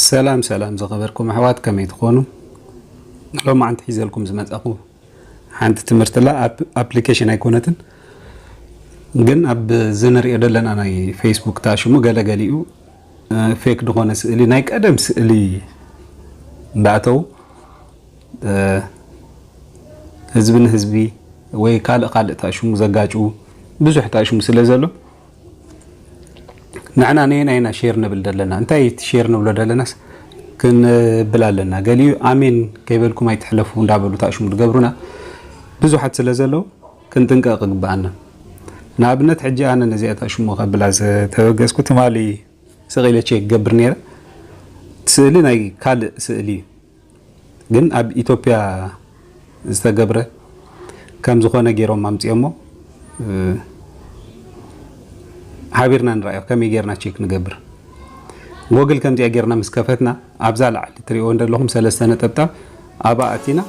ሰላም ሰላም ዝኸበርኩም ኣሕዋት፣ ከመይ ትኾኑ? ሎማዓንቲ ሒዘልኩም ዝመጻኹ ሓንቲ ትምህርቲ ኣላ። ኣፕ-፣ ኣፕሊኬሽን ኣይኮነትን፣ ግን ኣብ ዝንሪኦ ዘለና ናይ ፌስቡክ ታሽሙ ገለገሊኡ፣ እ፣ ፌክ ዝኾነ ስእሊ፣ ናይ ቀደም ስእሊ እንዳእተው፣ እ፣ ህዝቢ ንህዝቢ ወይ ካልእ ካልእ ታሽሙ ዘጋጭው ብዙሕ ታሽሙ ስለ ዘሎ፣ ንሕና ነየናይ ኢና ሼር ንብል ዘለና? እንታይ እቲ ሼር ንብሎ ዘለናስ ክንብል ኣለና? ገሊኡ ኣሜን ከይበልኩም ኣይትሕለፉ እንዳበሉ ታሽሙ ዝገብሩና ብዙሓት ስለ ዘለዉ ክንጥንቀቕ ይግብኣና። ንኣብነት ሕጂ ኣነ ነዚኣ ታሽሙ ከብላ ዝተበገስኩ ትማሊ ስቕ ኢለ ቼክ ክገብር ነይረ። እቲ ስእሊ ናይ ካልእ ስእሊ እዩ። ግን ኣብ ኢትዮጵያ ዝተገብረ ከም ዝኾነ ገይሮም ኣምጺኦሞ፣ እ፣ ሓቢርና ንረኣዮ ከመይ ጌርና ቼክ ንገብር። ጎግል ከምዚኣ ጌርና ምስ ከፈትና ኣብዛ ላዕሊ ትሪእዎ እንደለኹም ሰለስተ ነጠብጣብ ኣብኣ ኣቲና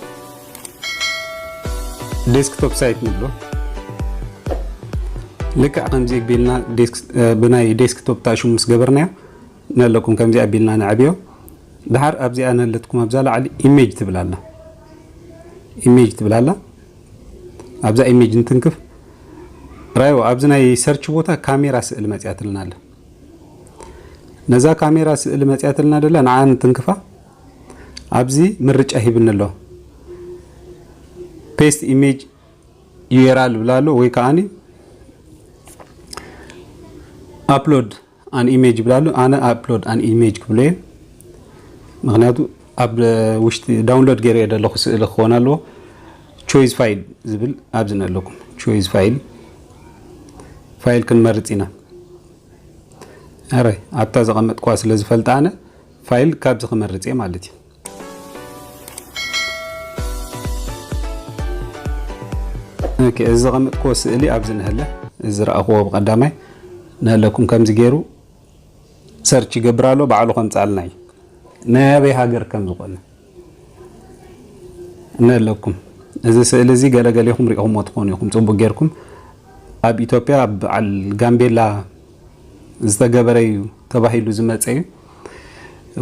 ዴስክቶፕ ሳይት ንብሎ። ልክዕ ከምዚ ቢልና ዴስክ-፣ እ፣ ብናይ ዴስክቶፕ ታሽሙ ምስ ገበርናዮ ነለኩም ከምዚኣ ቢልና ነዕብዮ። ድሓር ኣብዚኣ ነለትኩም ኣብዛ ላዕሊ ኢሜጅ ትብል ኣላ። ኢሜጅ ትብል ኣላ። ኣብዛ ኢሜጅ እንትንክፍ ራዮ ኣብዚ ናይ ሰርች ቦታ ካሜራ ስእሊ መጽያትልና ኣላ። ነዛ ካሜራ ስእሊ መጽያትልና ደላ ንዓ እንትንክፋ ኣብዚ ምርጫ ሂብኒ ኣሎ። ፔስት ኢሜጅ ዩ ኤር ኤል ይብል ኣሎ ወይ ከዓኒ ኣፕሎድ ኣን ኢሜጅ ይብል ኣሎ። ኣነ ኣፕሎድ ኣን ኢሜጅ ክብሎ እየ። ምኽንያቱ ኣብ ውሽጢ ዳውንሎድ ገይረዮ ዘለኹ ስእሊ ክኸውን ኣለዎ። ቾይዝ ፋይል ዝብል ኣብዚ ኣለኩም። ቾይዝ ፋይል፣ ፋይል ክንመርጽ ኢና። ኣረ ኣብታ ዘቐመጥኩዋ ስለ ዝፈልጥ ኣነ ፋይል ካብዚ ክመርጽ እየ ማለት እዩ። ኦኬ፣ እዚ ዘቐመጥኩዎ ስእሊ ኣብዚ ንህለ፣ እዚ ዝረኣኹዎ ብቐዳማይ ንህለኩም ከምዚ ገይሩ ሰርች ይገብር ኣሎ፣ ባዕሉ ከምጽኣልና እዩ። ናይ ኣበይ ሃገር ከም ዝኾነ ንህለኩም። እዚ ስእሊ እዚ ገለገሊኹም ሪእኹምዎ ትኾኑ ኢኹም፣ ጽቡቅ ጌርኩም። ኣብ ኢትዮጵያ፣ ኣብ በዓል ጋምቤላ ዝተገበረ እዩ ተባሂሉ ዝመጸ እዩ፣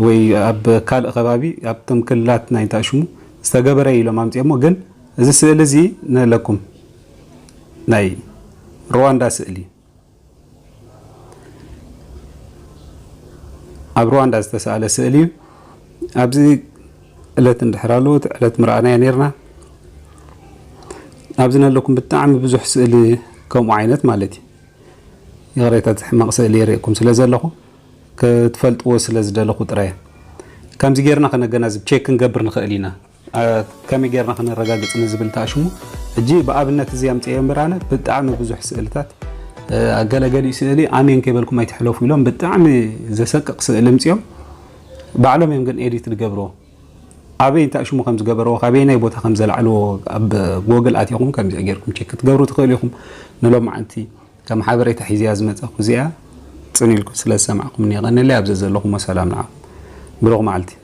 ወይ ኣብ ካልእ ከባቢ ኣብቶም ክልላት ናይ ታሽሙ ዝተገበረ እዩ ኢሎም ኣምጺኦሞ። ግን እዚ ስእሊ እዚ ንለኩም ናይ ሩዋንዳ ስእሊ፣ ኣብ ሩዋንዳ ዝተሳእለ ስእሊ እዩ። ኣብዚ ዕለት እንድሕር ኣለዎ፣ እቲ ዕለት ምርኣናዮ ነይርና። ኣብዚ ነለኩም ብጣዕሚ ብዙሕ ስእሊ ከምኡ ዓይነት ማለት እዩ። ይቕሬታ፣ እቲ ሕማቕ ስእሊ የርእየኩም ስለ ዘለኹ፣ ክትፈልጥዎ ስለ ዝደለኹ ጥራይ። ከምዚ ጌርና ከነገናዝብ፣ ቼክ ክንገብር ንኽእል ኢና። ኣ፣ ከመይ ጌርና ከነረጋግጽ ንዝብል ተኣሽሙ፣ ሕጂ ብኣብነት እዚ ኣምጽኤዮ እምበር፣ ኣነ ብጣዕሚ ብዙሕ ስእልታት፣ እ፣ ገለገሊኡ ስእሊ ኣሜን ከይበልኩም ኣይትሕለፉ ኢሎም ብጣዕሚ ዘሰቅቕ ስእሊ ኣምጽኦም። ባዕሎም እዮም ግን ኤዲት ዝገብርዎ። ኣበይ እንታይ ሽሙ ከም ዝገበርዎ፣ ካበየናይ ቦታ ከም ዘልዓልዎ ኣብ ጎግል ኣቲኹም ከምዚኣ ጌርኩም ቼክ ክትገብሩ ትኽእሉ ኢኹም። ንሎማዓንቲ ከም ሓበሬታ ሒዘያ ዝመጻኹ እዚኣ ጽን ኢልኩም ስለ ዝሰማዕኩምኒ የቐንየለይ። ኣብ ዘዘለኹሞ ሰላም ንዓኹም። ብሩኽ መዓልቲ።